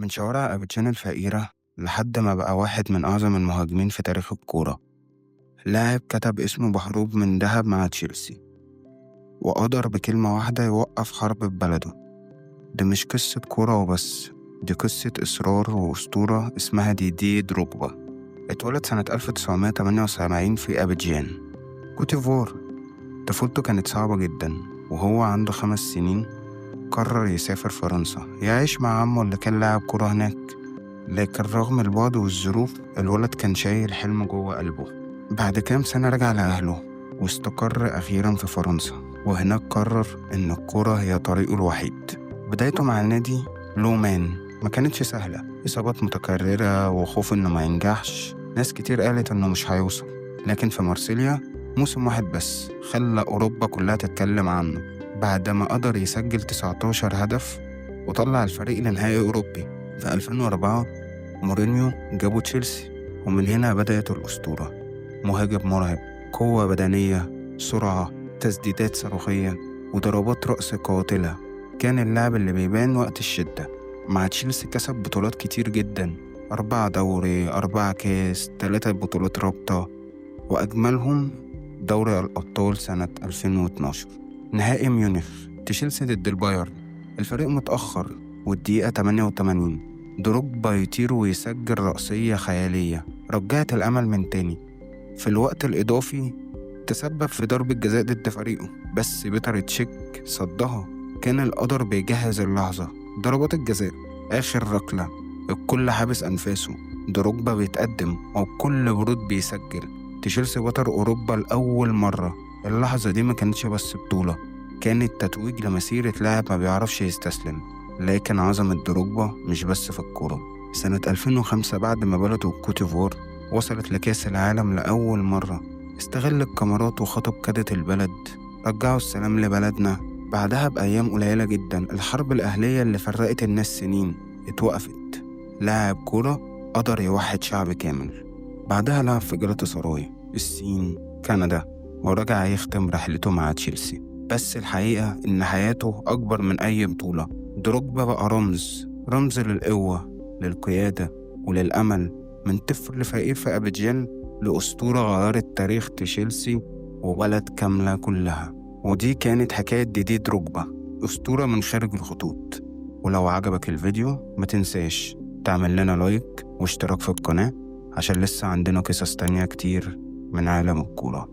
من شوارع أبيجان الفقيرة لحد ما بقى واحد من أعظم المهاجمين في تاريخ الكورة. لاعب كتب اسمه بحروف من ذهب مع تشيلسي، وقدر بكلمة واحدة يوقف حرب في بلده. دي مش قصة كورة وبس، دي قصة إصرار وأسطورة اسمها ديدي دروجبا. اتولد سنة 1978 في أبيجان، كوتيفوار. طفولته كانت صعبة جدا، وهو عنده 5 سنين قرر يسافر فرنسا يعيش مع عمه اللي كان لاعب كورة هناك. لكن رغم البعد والظروف، الولد كان شايل حلم جوه قلبه. بعد كام سنة رجع لأهله واستقر أخيرا في فرنسا، وهناك قرر إن الكورة هي طريقه الوحيد. بدايته مع النادي لومان ما كانتش سهلة، إصابات متكررة وخوف إنه ما ينجحش. ناس كتير قالت إنه مش هيوصل، لكن في مارسيليا موسم واحد بس خلى أوروبا كلها تتكلم عنه، بعد ما قدر يسجل 19 هدف وطلع الفريق لنهائي أوروبي. في 2004 مورينيو جابوا تشيلسي، ومن هنا بدأت الأسطورة. مهاجم مرعب، قوة بدنية، سرعة، تسديدات صاروخية، وضربات رأس قاتلة. كان اللاعب اللي بيبان وقت الشدة. مع تشيلسي كسب بطولات كتير جدا، 4 دوري، 4 كاس، 3 بطولات رابطة، وأجملهم دوري الأبطال سنة 2012، نهائي ميونخ، تشيلسي ضد البايرن. الفريق متأخر والدقيقة 88 دروجبا يطير ويسجل رأسية خيالية رجعت الأمل من تاني. في الوقت الإضافي تسبب في ضربة جزاء ضد فريقه، بس بيتر تشيك صدها. كان القدر بيجهز اللحظة. ضربات الجزاء، آخر ركلة، الكل حابس أنفاسه. دروجبا بيتقدم وبكل برود بيسجل. تشيلسي بطل أوروبا لأول مرة. اللحظة دي ما كانتش بس بطولة، كانت تتويج لمسيرة لاعب ما بيعرفش يستسلم. لكن عظمة دروجبا مش بس في الكورة. سنة 2005 بعد ما بلده كوتيفوار وصلت لكأس العالم لأول مرة، استغل الكاميرات وخطب قادة البلد، رجعوا السلام لبلدنا. بعدها بأيام قليلة جدا الحرب الأهلية اللي فرقت الناس سنين اتوقفت. لاعب كورة قدر يوحد شعب كامل. بعدها لعب في جلطة سراي، الصين، كندا، ورجع يختم رحلته مع تشيلسي. بس الحقيقة إن حياته أكبر من أي بطولة. دروجبا بقى رمز، رمز للقوة، للقيادة، وللأمل. من طفل فقير في أبيجان لأسطورة غيرت تاريخ تشيلسي وبلد كاملة كلها. ودي كانت حكاية ديدي دروجبا، أسطورة من خارج الخطوط. ولو عجبك الفيديو ما تنساش تعمل لنا like واشتراك في القناة، عشان لسه عندنا قصص تانية كتير من عالم الكورة.